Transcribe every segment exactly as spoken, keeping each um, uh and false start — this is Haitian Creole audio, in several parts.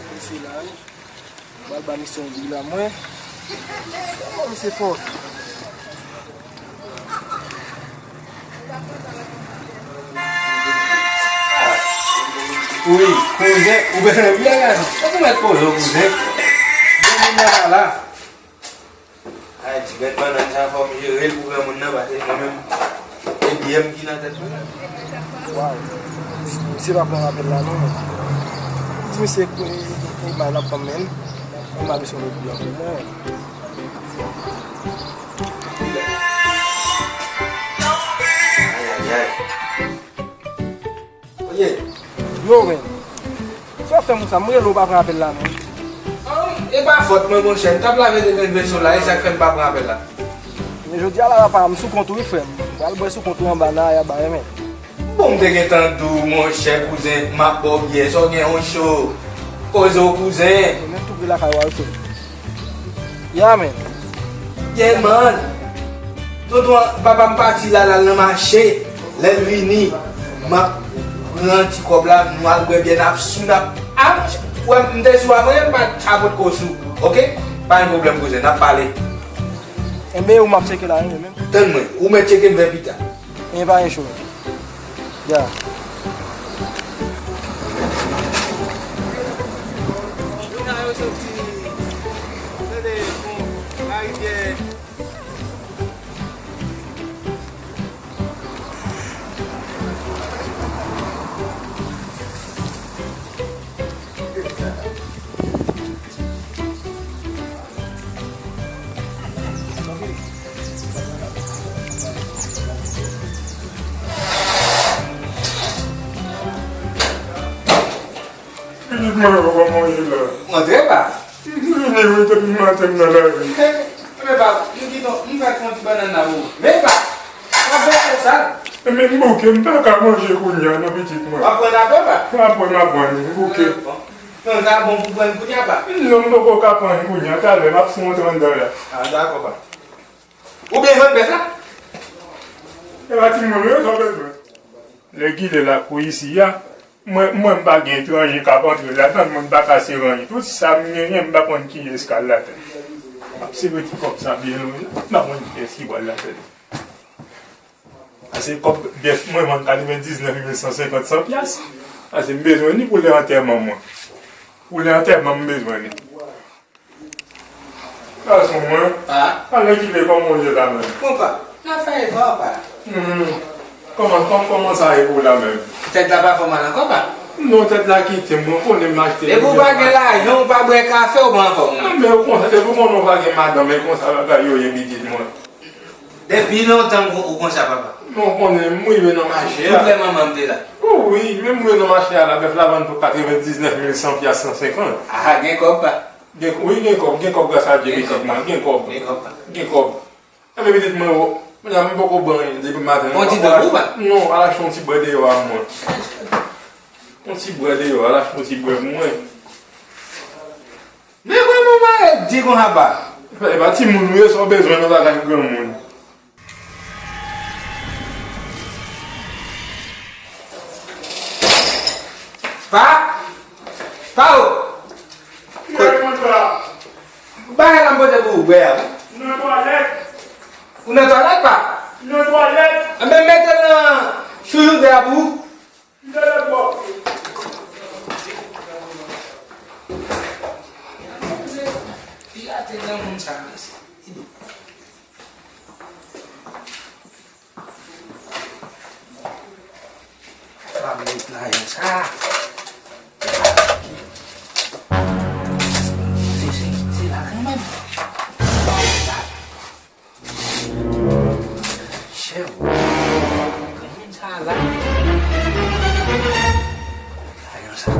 Prese la, wi. Bal ba misye yon bri la, mwen. Oh, misye fò. Wi, kouzen, ou bezwen byen gade. Ou pou mèt poze w, kouzen. Byen moun nan pa la. Ay, ti grenn bannann sa, fò m jere l pou granmoun nan, paske mwen menm, se biyè m ki nan tèt mwen. Waw. Misye pa pran apèl la, non, men. Di misye, e, e, e, mal ap ban m, men. Mwen pa bezwen lòt biyè pou mwen. Ay, ay, ay. Oye. Yo, men. Sa w fè m konsa, m rele w pa pran apèl la, men. Ah, e pa fòt mwen, monchè. M t ap lave devan veso la, e sa k fè m pa pran apèl la. Men jodi a la, papa, m sou kont ou, wi, frè m. M pral bwè sou kont ou anba nan aya ba, men. Bon, m te gentan di w, monchè, kouzen, m ap ba w biyè. Sa w gen yon cho. Poze w, kouzen. Men tou vle lakay w al, frè m. Yeah, man. Yeah, man. Tonton, papa m pati la, l al nan mache. Lè l vini, m ap pran ti kòb la, nou al bwè byè, n ap sou, n ap, ah, monchè, wè, m te sou avan, m pa t sa potko sou. Oke? Pa gen pwoblèm, kouzen, n ap pale. Enben, ou m ap tcheke la, wi, menm. Tann mwen, ou mèt tcheke m vè pita. Enben, pa gen cho. Ya. Moun sa yo soti, tande, bon, larivyè. Pitit mwen yo pa manje la. Antre pa. M vini wi depi maten m nan lari. Enben pa, m kite w, m fè fon ti bannann la pou ou. Men pa, pa bèl konsa. Enben m bouke, m pa ka manje kounye a non pitit mwen. W ap pran apre pa? Apre m ap pran li, m bouke. Bon. Non, sa bon pou pran kounye a pa? Non, m poko ka pran kounye a, talè m ap fè yon tranndan la. Ah, dakò pa. Oubyen vann bèf la? E pa timoun yo sa w bezwen. Lè Gile lakou isi a, mwen, mwen m pa gen etranje k ap antre ladann, mwen m pa ka sere anyen. Tout sa m genyen, m pa konn kiyès k al ladann. M ap sere ti kòb sa byen lwen la, m pa konn kiyès ki pral ladann. Pase kòb bèf mwen vann katrevendiznèf mil san senkant san pyas. Pase m bezwen li pou lè antèman mwen. Pou lè antèman m bezwen li. Gason mwen. Pa. Alè Gile, kòman w ye la menm? Bon pa, n ap fè efò pa. Hmm. Kòman, kòman, kòman sa ye pou w la menm? Tèt la pa fè w mal ankò pa? Non, tèt la kite m, mwen konnen m achte. Depi w pa gen lajan, w pa bwè kafe, w pa anfòm non. Men ou konsa, depi w konnen w pa gen madanm, men konsa bagay yo ye pitit mwen. Depi lontan ou konsa papa. Men w konnen m rive nan mache a. Tout lè manman m te la. O wi, men m rive nan mache a la, bèf la vann pou katrevendiznèf mil san pyas san senkant. Ah, gen kòb pa. Gen, wi, gen kòb, gen kòb gras a Dye, pitit mwen, gen kòb. Gen kòb pa. Gen kòb. Enben pitit mwen, o, kounye a m poko ban anyen depi maten. Yon ti dòl ou pa? Non, al achte yon ti bwè deyò a mwen. Yon ti bwè deyò, al achte yon ti bwè pou mwen. Men vrèman w pa ret di konsa pa. E pa timoun ou ye, sa w bezwen nan bagay granmoun. Pa! Pa o! Bagay la m pote pou ou bwè a. Nan twalèt. Ou nan twalèt pa? Nan twalèt. Enben mete l nan choujou dè a pou ou. Li rate granmoun sa, mesye. Pa met lajan sa. Se, se, se la kanmenm. Chèf, granmoun sa la. Ayon sa.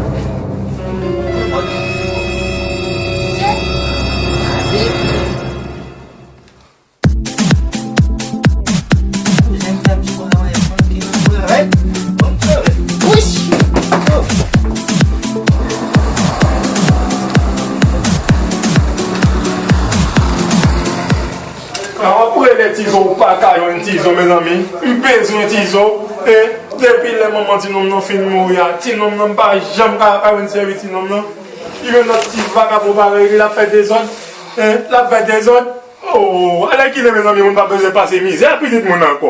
A w ap rele Tizo, ou pa ka jwenn Tizo, mezanmi. M bezwen Tizo. E, Depi lè manman ti nonm nan fin mouri a, ti nonm nan m pa janm ka, ka jwenn sèvis ti nonm nan. Li yon lòt ti vakabon parèy li, l ap fè dezòd. Hein, l ap fè dezòd. Oh, alèkile, mezanmi, moun pa bezwen pase mizè, pitit moun ankò.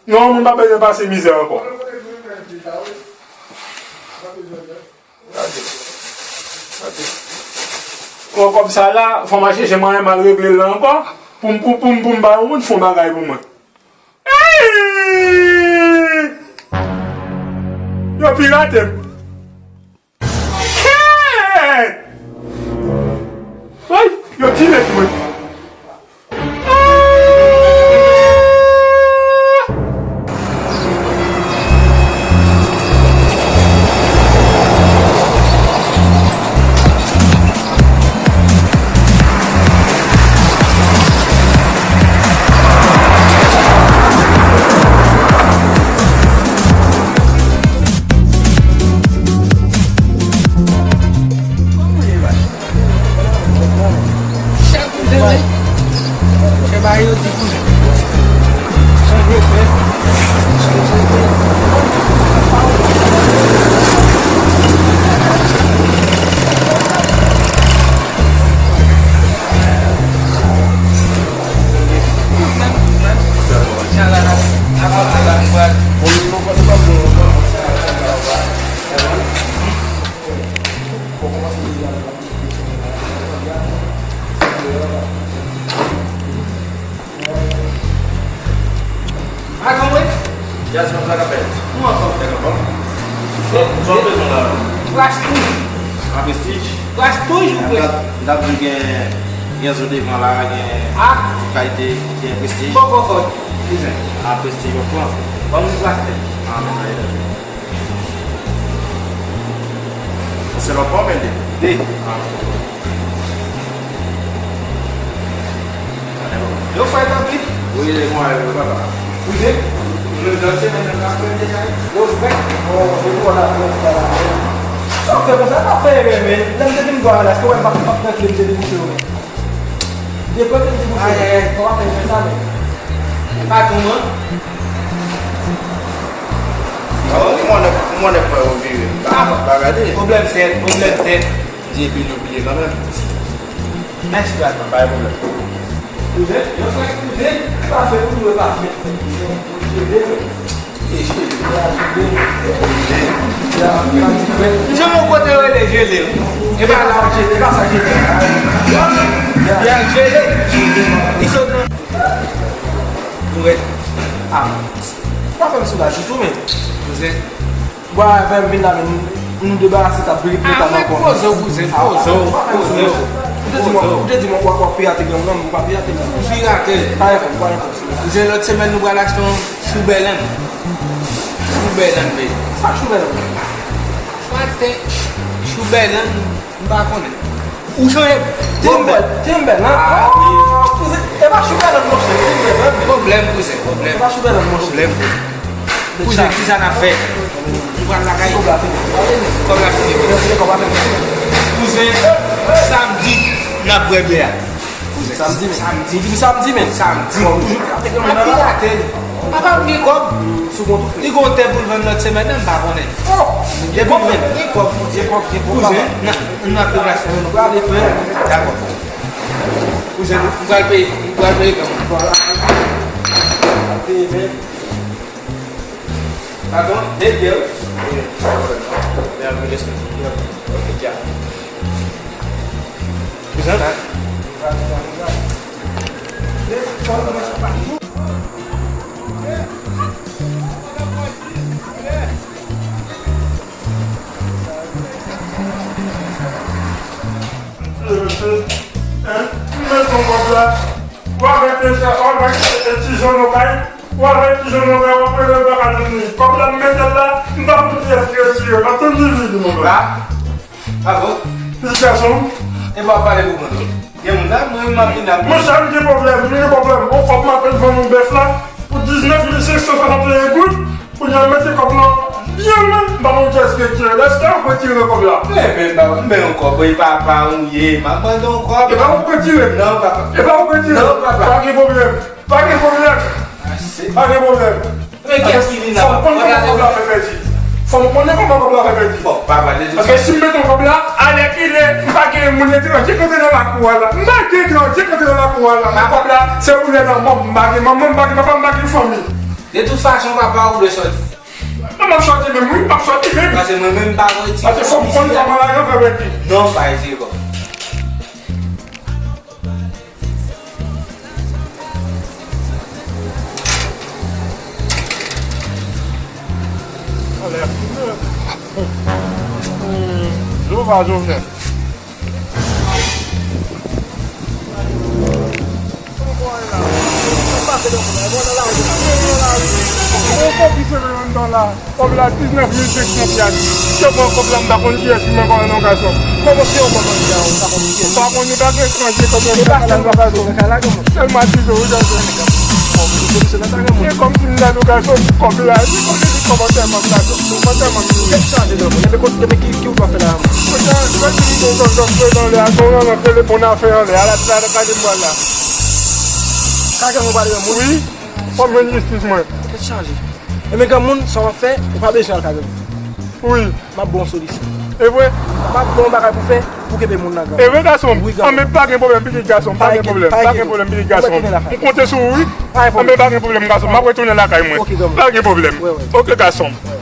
Non, moun pa bezwen pase mizè ankò. Gade. Gade. Bon, kòb sa la, fò m al chèche mwayen m al regle l la ankò. Pou m, pou, pou m, pou m ba yon moun fè yon bagay pou mwen. Hey! Yo pirate m. Kèt! Ay, yo tire mwen. Atann, wi. Yas, mwen sa k ap fèt? Ou anfòm? Nèg anfòm? Bon, sa w bezwen la? Plas toujou. An Prestige? Plas toujou, Prestige. M t ap di gen, gen zo devan la, gen kalite, gen Prestige. Poko fòt. Kouzen, an Prestige, w ap pran? Ban m yon plas tèt. An, men sa ye. Se lòt bò, men de. De. Yo fè tanpri. Wi, bon, e, papa. Wi, de. Nou nan semèn nan, n ap fè deja. Yo fè. Bon, se pou la, pou la. Sa w fè konsa, pa fè erè, men. Lè m te vin bò a la, èske w wè m p ap, p ap tranke, m te debouche yo, men. Depi w te debouche yo, men. Kòman fè fè sa, men? Patwon an. Mwen nèk, mwen nèk frè yo vire. Pa, pa gade. Pwoblèm tèt, pwoblèm tèt. Di epi nou bliye kanmenm. Mèsi, patwon. Pa gen pwoblèm. Kouzen, yon frè kouzen, pa fè pou nou, pa fè. Kouzen, kouzen. Jan yon kote rele jele. E pa sa jele, e pa sa jele. Ya jele. Li sot nan. Nou ret. Ah. Pa fè m soulaj ditou, men. Kouzen. Bwa, avè m vin la, men nou, nou debarase tab grip nou ta nan kò. Poze w, kouzen, poze w, poze w. Ou te di mwen, ou te di mwen w ap, w ap pirate gang nan, men ou pa pirate gang nan. Ou pirate. Pa gen pwoblèm, pa gen pwoblèm. Kouzen, lòt semèn nou pral achte yon Choubèlann. Choubèlann, men. Sa Choubèlann? Swa te Choubèlann, m pa konnen. Ou chanje? Timber. Timber, nan? Ah, wi. Oh, kouzen, e pa Choubèlann, monchè, Timber, nan? Pwoblèm, kouzen, pwoblèm. E pa Choubèlann, monchè. Pwoblèm. Kouzen, kisa n ap fè? Nou pral lakay? Kòb la fini. Kòb la fini. Kouzen, samdi, n ap bwè bè a. Kouzen. Samdi, men. Samdi. Ou di m samdi, men. Samdi. Bon, toujou pirate gang nan. Ap pirate. Papa m gen kòb. Sou kont ou fè. Li gon tè pou l vann lòt semèn nan, m pa konnen. Oh! Gen kòb, men. Gen kòb, gen kòb, gen kòb. Kouzen, nan, nan plas nou pral fè. Dakò. Kouzen, m pral peye, m pral peye gang. Peye, men. Patwon, de byen wi. Wi, pa pwoblèm non. Men anpil respè. Ok, dja. Kouzen? Hein? Ou met yon kòb la. Ou avèk, ou avèk ti Jan Nokay. Ou avèk ti Jan Nokay, w ap rele baka jouni. Kòb la m mete l la, m pa konn kiyès ki retire. M ap tann li vini, mon frè. Ba. Bravo. Felisitasyon. E m ap pale pou mwen. Gen moun la, mwen, m ap vin la. Monchè, m gen pwoblèm, m gen pwoblèm. On kòb m ap vann yon bèf la pou diznèf mil senk san swasanteyen goud. Kounye a mete kòb lan byen lwen, m pa konn kiyès ki retire l. Èske w ap retire kòb la? Enben, m pa, m pa yon kòb, wi, papa, ou ye, m ap mande yon kòb. E pa ou k retire? Non, papa. E pa ou k retire? Non, papa. Pa gen pwoblèm, pa gen pwoblèm. Ase. Pa gen pwoblèm. Men kiyès ki vin la, papa? Fò m konnen kòman kòb la fè pèdi. Fò m konnen kòman kòb la fè pèdi. Bon, papa, de tout fason. Paske si m mete yon kòb la, alèkile, m pa gen moun etranje k antre nan lakou a la. M pa gen etranje k antre nan lakou a la. Men kòb la, se pou lè nan mò m, m pa gen manman, m pa gen papa, m pa gen fanmi. De tout fason, papa, ou dwe sòti. Mwen, m ap sòti menm, wi, m ap sòti menm. Paske mwen menm, m pa redi. Paske fò m konnen kòman lajan fè pèdi. Non, pa ede kòb. Jova Jovenel. Mwen konplis se mwen menm nan la. Kòb la diznèf mil senk san pyas. Yo pran kòb la, m pa konn kiyès ki mwen, kòman non gason. Kòman se yon kòb an di a, ou pa konn kiyès? M pa konn, li pa gen etranje kòb la, m pa konn non gason. Sèlman ti zo, wi, gason. E kòm si m ta nou gason, kòb la, li konnen li kòb antèman m gason. Antèman m li. Tèt chaje nan mwen. Epi kote, epi ki, ki ou pral fè la? Mwen ta, mwen di m gon zòzòt nan lè a, gon nan telefòn a fè anlè a, la, la, la, gade m pral la. Ka gen mwen pale yon moun? Wi. Fò m jwenn jistis mwen. Tèt chaje. Ebyen, granmoun, sa w ap fè, ou pa bezwen al ka granmoun. Wi. M ap ba w yon solisyon. E vre? M ap ba w yon bagay pou fè, pou kenbe moun nan, granmoun. E vre, gason m? Wi, granmoun. Anben, pa gen pwoblèm, pitit gason m, pa gen pwoblèm, pa gen pwoblèm, pitit gason m. M konte sou ou, wi. Anben, pa gen pwoblèm, gason m. M ap retounen lakay mwen. Pa gen pwoblèm. Oke, gason m.